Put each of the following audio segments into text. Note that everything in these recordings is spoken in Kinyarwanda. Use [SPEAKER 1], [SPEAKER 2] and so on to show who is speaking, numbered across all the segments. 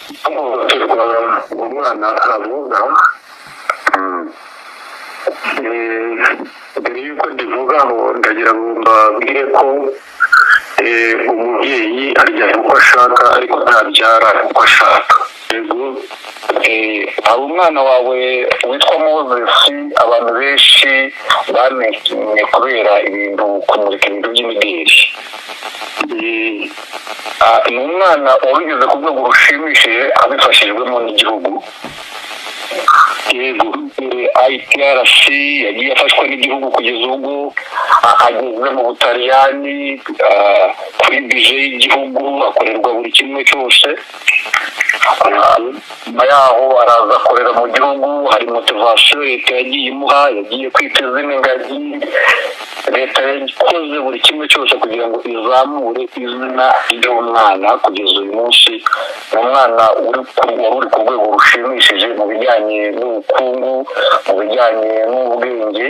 [SPEAKER 1] Ihohoterwa umwana avuga, mbere y'uko ndivugaho ndagira ngo mbabwire ko umubyeyi aryama uko ashaka, ariko ntabyara uko ashaka. Yego, hari umwana wawe witwa Moses, abantu benshi bamenye kubera ibintu, kumurika ibintu by'imideli. Ni umwana wabigeze ku rwego rushimishije abifashijwemo n'igihugu. Yego, IPRC yagiye afashwa n'igihugu kugeza ubwo ageze mu Butaliyani, kuri budget y'igihugu, akorerwa buri kimwe cyose. Nyuma yaho araza akorera mu gihugu. Hari motivation leta yagiye imuha, yagiye kwita izina ingagi. Leta yakoze buri kimwe cyose kugira ngo izamure izina ry'umwana. Kugeza uyu munsi ni umwana wari uri ku rwego rushimishije mu bijyanye n'ubukungu, mu bijyanye n'ubwenge,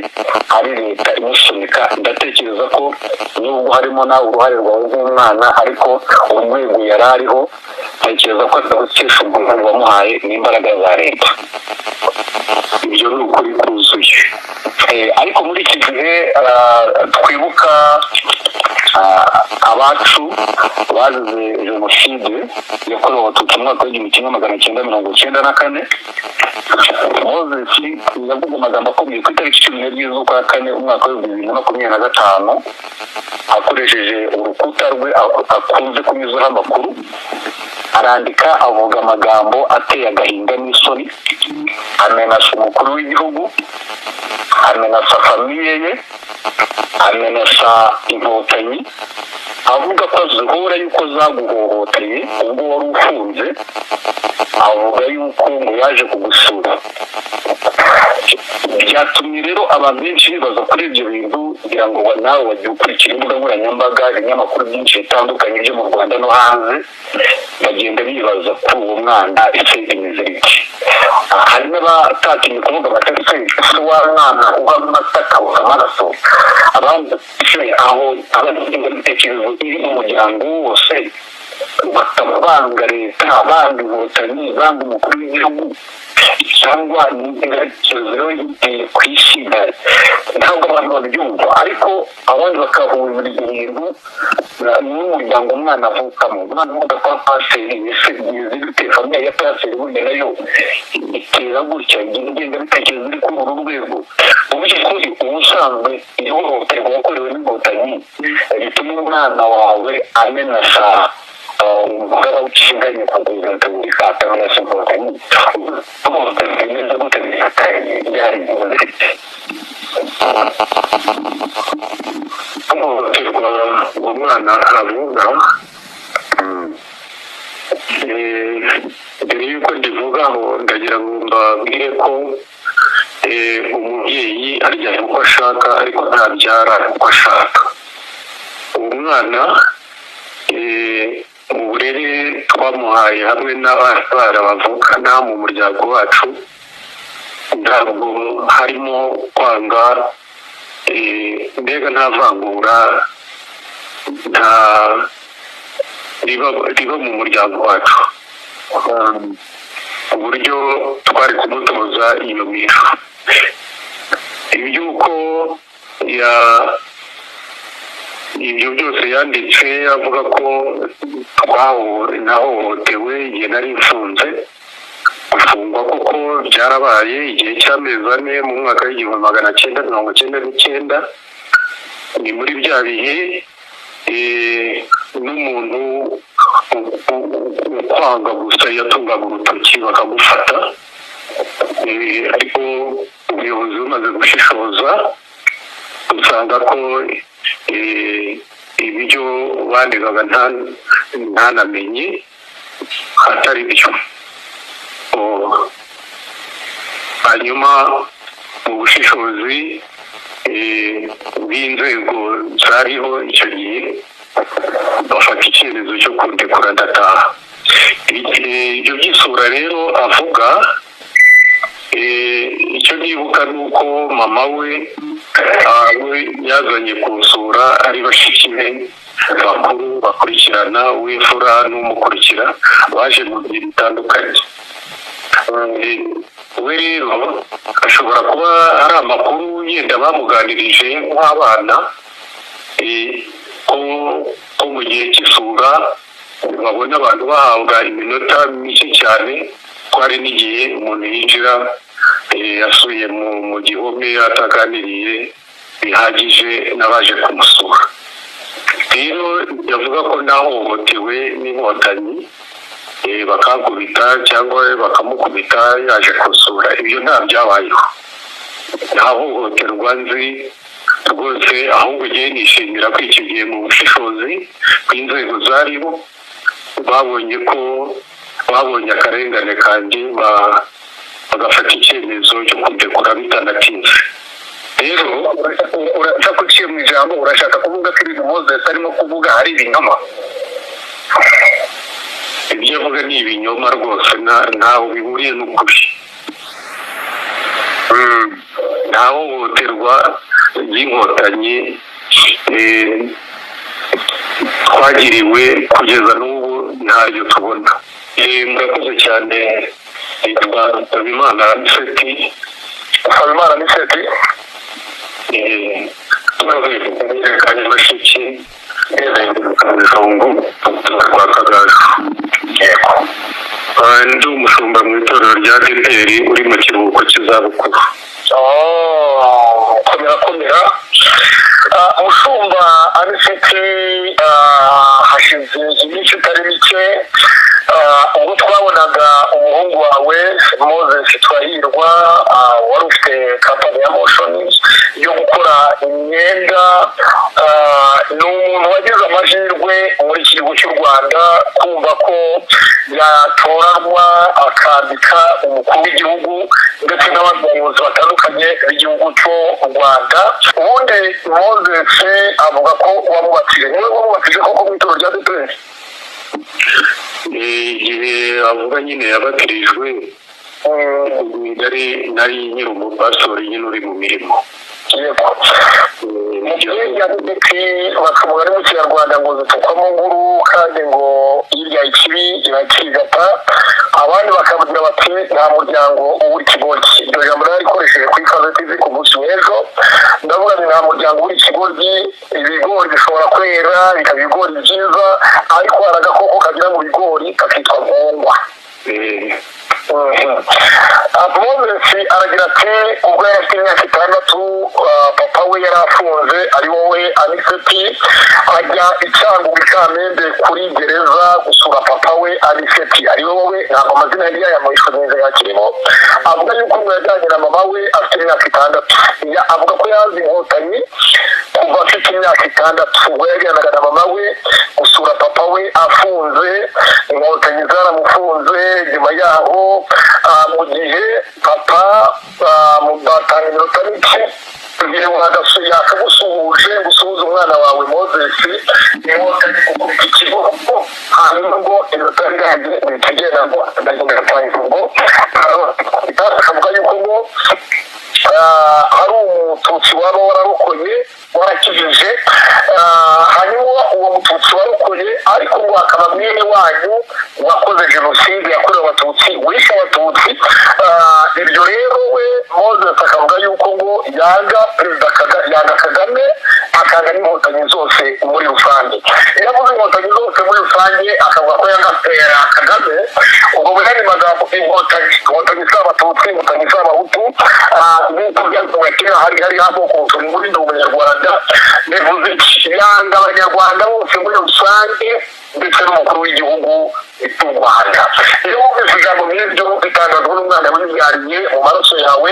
[SPEAKER 1] ari leta imusunika. Ndatekereza ko nubwo harimo nawe uruhare rwawe nk'umwana, ariko urwego yari ariho, ntekereza ko atagukesha umuntu wamuhaye n'imbaraga za leta. Ibyo ni ukuri kuzuye. Ariko muri iki gihe twibuka abacu bazize Jenoside yakorewe Abatutsi mu mwaka w'1994, Moses yavuze amagambo akomeye ku itariki 12 z'ukwa kane, umwaka w'2025, akoresheje urukuta rwe akunze kunyuzaho amakuru. Arandika, avuga amagambo ateye agahinda n'isoni, amenasa umukuru w'igihugu, amenasa famille ye, amenasa Inkotanyi, avuga ko azihora yuko zaguhohoteye ubwo wari ufunze, avuga yuko ngo yaje kugusura. Byatumye rero abantu benshi bibaza kuri ibyo bintu, kugira ngo nawe wagiye ukurikira imbuga nkoranyambaga, ibinyamakuru byinshi bitandukanye byo mu Rwanda no hanze, bagenda bibaza kuri uwo mwana: ese bimeze bite? Hari n'abatatinye kuvuga bati: ese wa mwana uha amata akabura amaraso? Abandi se aho abangengabitekerezo iri mu muryango wose, bakaba banga leta, banga Inkotanyi, banga umukuru w'igihugu, cyangwa n'ingengabitekerezo iteye ku isi? Ntabwo abantu babyumva, ariko abandi bakahuza ibintu n'umuryango umwana avukamo. Umwana uvuga kwa pasiteri, ese bimeze bite? Famille ya pasiteri burya nayo itera gutya, igira ingengabitekerezo iri kuri uru rwego? Mu by'ukuri, ubusanzwe ihohoterwa wakorewe n'Inkotanyi rituma umwana wawe amenasa umugaba w'inshingano kugeza Repubulika, akamenasa Inkotanyi, bimeze gute? Byari bimeze bite? Ihohoterwa umwana avuga, mbere y'uko ndivugaho ndagira ngo mbabwire ko umubyeyi aryama uko ashaka, ariko ntabyara uko ashaka. Uwo mwana, mu burere twamuhaye hamwe n'abana bavukana mu muryango wacu, ntabwo harimo kwanga, mbega nta vangura nta riba mu muryango wacu, uburyo twari kumutoza iyo mico. Iby'uko ya ibyo byose yanditse avuga ko nahohotewe igihe nari mfunze, gufungwa koko byarabaye igihe cy'amezi 4 mu mwaka w'1999. Ni muri bya bihe n'umuntu ukwanga gusa yatungaga urutoki bakagufata. Ariko ubuyobozi bumaze gushishoza, usanga ko ibyo bandegaga ntanamenye atari byo. Hanyuma mu bushishozi bw'inzego zariho icyo gihe, bafata icyemezo cyo kundekura, ndataha. Ibyo by'isura rero avuga, icyo nibuka ni uko mama we, we yazanye kunsura ari bashiki be. Bakuru bakurikirana, uw'imfura n'umukurikira, baje mu bihe bitandukanye. We rero ashobora kuba ari amakuru yenda bamuganirije nk'abana, ko mu gihe cy'isura babona abantu bahabwa iminota mike cyane, ko hari n'igihe umuntu yinjira asuye mu gihome ataganiriye bihagije n'abaje kumusura. Rero yavuga ko nahohotewe n'Inkotanyi, bakankubita cyangwa bakamukubita yaje kusura, ibyo nta byabayeho, nta hohoterwa nzi rwose. Ahubwo ngiye nishimira ko icyo gihe mu bushishozi bw'inzego zariho babonye ko babonye akarengane kanjye, bagafata icyemezo cyo kundekura bitanatinze. Rero
[SPEAKER 2] Urashaka uciye mu ijambo, urashaka kuvuga ko ibintu Moses arimo kuvuga ari ibinyoma?
[SPEAKER 1] Ibyo avuga ni ibinyoma rwose, ntaho bihuriye n'ukuri. Nta hohoterwa ry'Inkotanyi twagiriwe, kugeza n'ubu ntaryo tubona. Murakoze cyane. Nitwa Nsabimana Anicet.
[SPEAKER 2] Nsabimana Anicet.
[SPEAKER 1] Tubavuye ku karere ka Nyamasheke, Kajongo, rwa Kagaju.
[SPEAKER 2] Yego.
[SPEAKER 1] Ndi umushumba mu itorero rya ADEPR uri mu kiruhuko cy'izabukuru.
[SPEAKER 2] Oh, komera komera. Mushumba Anicet, hashize iminsi itari mike ubwo twabonaga umuhungu wawe Moses Twahirwa, wari ufite kampani ya Motion yo gukora imyenda. Ni umuntu wagize amahirwe muri iki gihugu cy'u Rwanda kumva ko yatoranwa akambika umukuru w'igihugu ndetse n'abandi bayobozi batandukanye b'igihugu cy'u Rwanda. Ubundi Moses avuga ko wamubatije. Niwe wamubatije koko mu itorero rya ADEPR?
[SPEAKER 1] Igihe avuga nyine yabatirijwe, nari nkiri umupasitori nyine uri mu mirimo.
[SPEAKER 2] Yego. Mu gihe yavuze ati baca umugani mu Kinyarwanda ngo zitukwamo nkuru, kandi ngo hirya ikibi irakigata. Abandi bakavugira bati nta muryango ubura ikigoryi. Iryo jambo narikoresheje kuri Ikaze TV ku munsi w'ejo, ndavuga nti nta muryango ubura ikigoryi. Ibigori bishobora kwera bikaba ibigori byiza, ariko hari agakoko kagira mu bigori kakitwa nkongwa. Moses aragira ati ubwo yari afite imyaka 6, papa we yari afunze, ari wowe Anicet, ajya i Cyangugu i Kamembe kuri gereza gusura papa we Anicet, ari wowe. Ntabwo amazina yari yayamuhishwe neza yakirimo. Avuga yuko ngo yajyanye na mama we afite imyaka 6. Avuga ko yazi Inkotanyi kuva afite imyaka 6. Ubwo yajyanaga na mama we gusura papa we afunze, Inkotanyi zaramufunze. Nyuma yaho, mu gihe papa batanga iminota mike igihe yakagusuhuje ngo usuhuze umwana wawe Moses, Inkotanyi gukubita ikiboko, hanyuma ngo iminota irangiye uhita ugenda, ngo ndagenda agatanga. Ubwo akavuga yuko ngo hari Umututsi waba wararokoye, warakijije, hanyuma uwo Mututsi warokoye ariko ngo akaba mwene wanyu wakoze jenoside yakorewe Abatutsi, wishe Abatutsi. Ibyo rero we Moses akavuga yuko ngo yanga Perezida, yanga Kagame, akanga n'Inkotanyi zose muri rusange. Iyo avuze Inkotanyi zose muri rusange, akavuga ko yanga Kagame, ubwo mu yandi magambo Inkotanyi si Abatutsi, Inkotanyi si Abahutu, nk'uko byavuga kera hari amoko turi muri ndi Umunyarwanda. Bivuze iki? Yanga Abanyarwanda bose muri rusange ndetse n'umukuru w'igihugu cy'u Rwanda. Iyo wumvise ijambo nk'iryo bitangazwa n'umwana wibyariye mu maraso yawe,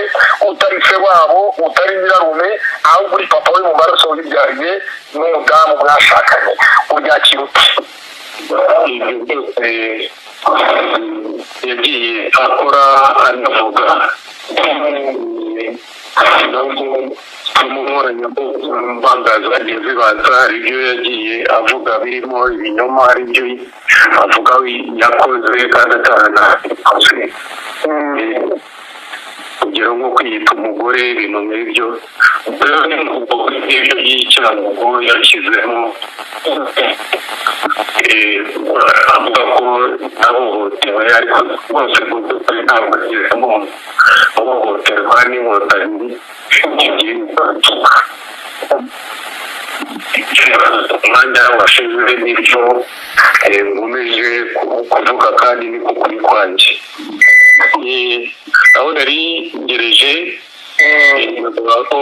[SPEAKER 2] utari se wabo, utari nyirarume, ahubwo uri papa we mu maraso wibyariye n'umudamu mwashakanye, uryakira ute?
[SPEAKER 1] Ibyo byose yagiye akora anavuga nubwo mu nkoranyambaga zagiye zibanza, hari ibyo yagiye avuga birimo ibinyoma, hari ibyo avuga yakoze kandi ataranabikoze. Urugero nko kwiyita umugore, ibintu nk'ibyo. Rero ni ubwo ngibyo by'icyangugu yashyizemo, avuga ko yahohotewe, ariko rwose mu by'ukuri ntabwo yigeze ahohoterwa n'Inkotanyi. Umwanya washize n'ibyo nkomeje kuvuga kandi ni ko kuri kwanjye. Aho nari ngereje, bavuga ko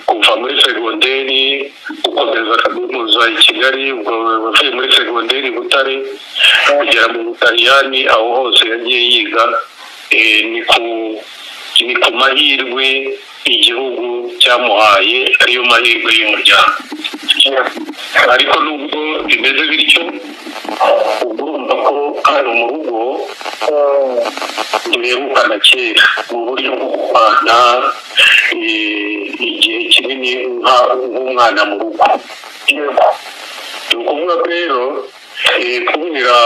[SPEAKER 1] kuva muri segonderi gukomeza kaminuza i Kigali, ubwo wavuye muri segonderi i Butare kugera mu Butaliyani, aho hose yagiye yiga, ni ku mahirwe igihugu cyamuhaye, ariyo mahirwe y'umuryango. Ariko nubwo bimeze bityo, ubwo urumva ko hano mu rugo duherukana kera mu buryo bwo kubana igihe kinini nk'umwana mu rugo. Ni ukuvuga ko rero kubera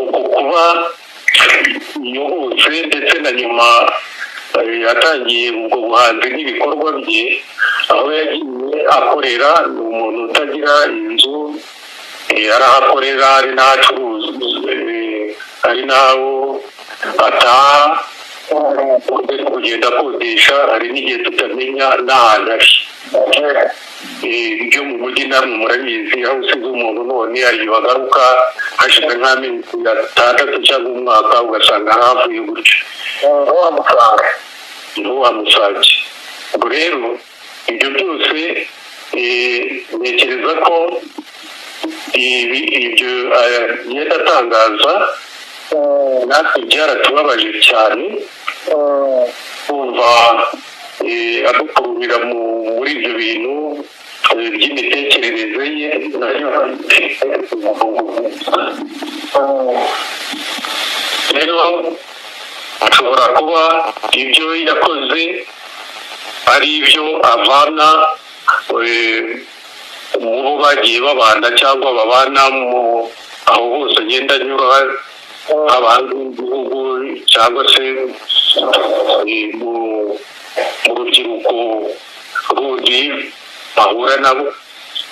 [SPEAKER 1] uko kuba yohutse, ndetse na nyuma yatangiye ubwo buhanzi n'ibikorwa bye, aho yagiye akorera, ni umuntu utagira inzu, arahakorera, ari n'ahacuruza, ari n'aho ataha, kugenda akodesha, hari n'igihe tutamenya n'ahantu ari. Ibyo mu mujyi namwe murabizi, aho usize umuntu none hari igihe bagaruka hashize nk'amezi 6 cyangwa umwaka, ugasanga havuye gutyo.
[SPEAKER 2] Ntiwamusange.
[SPEAKER 1] Ntiwamusange. Ubwo rero ibyo byose, ntekereza ko ibyo agenda atangaza natwe byaratubabaje cyane, kumva adukururira muri ibyo bintu by'imitekerereze ye nayo. Rero ashobora kuba ibyo yakoze ari ibyo avana mu bo bagiye babana cyangwa babana mu aho hose agenda anyura, haba hanze y'igihugu cyangwa se mu rubyiruko rundi bahura nabo,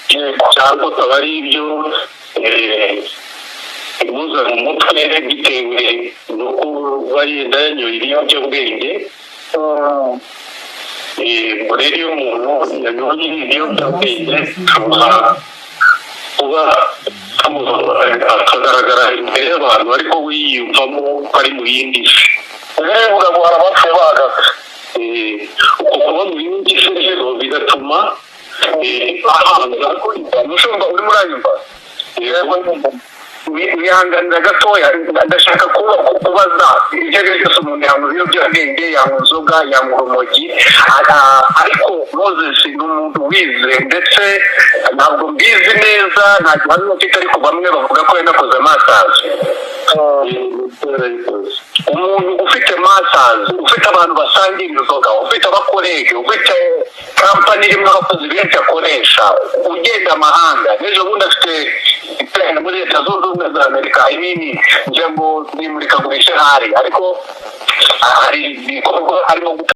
[SPEAKER 1] cyangwa akaba ari ibyo bimuza mu mutwe bitewe no kuba yenda yanyoye ibiyobyabwenge. Ubwo rero iyo umuntu yanyoye ibiyobyabwenge, ashobora kuba akagaragara imbere y'abantu, ariko we yiyumvamo ko ari mu yindi si.
[SPEAKER 2] Bivuga ngo hari abapfuye bahagaze.
[SPEAKER 1] Uko kuba mu yindi si rero bigatuma ahanga.
[SPEAKER 2] Mushumba, urimo uranyumva? Wihanganira gatoya, ndashaka kuba kubaza. Ibyo ari byo byose, umuntu yanywa ibiyobyabwenge, yanywa inzoga, yanywa urumogi, ariko Moses ni umuntu wize, ndetse ntabwo mbizi neza, nta gihamya mfite, ariko bamwe bavuga ko yanakoze masters. Umuntu ufite masters, ufite abantu basangira inzoga, ufite aba colleague, ufite company irimo abakozi benshi akoresha, ugenda amahanga, n'ejo bundi afite iterambere muri Leta Zunze Ubumwe za Amerika. Inini ngira ngo ni imurikagurisha ahari, ariko hari ibikorwa arimo.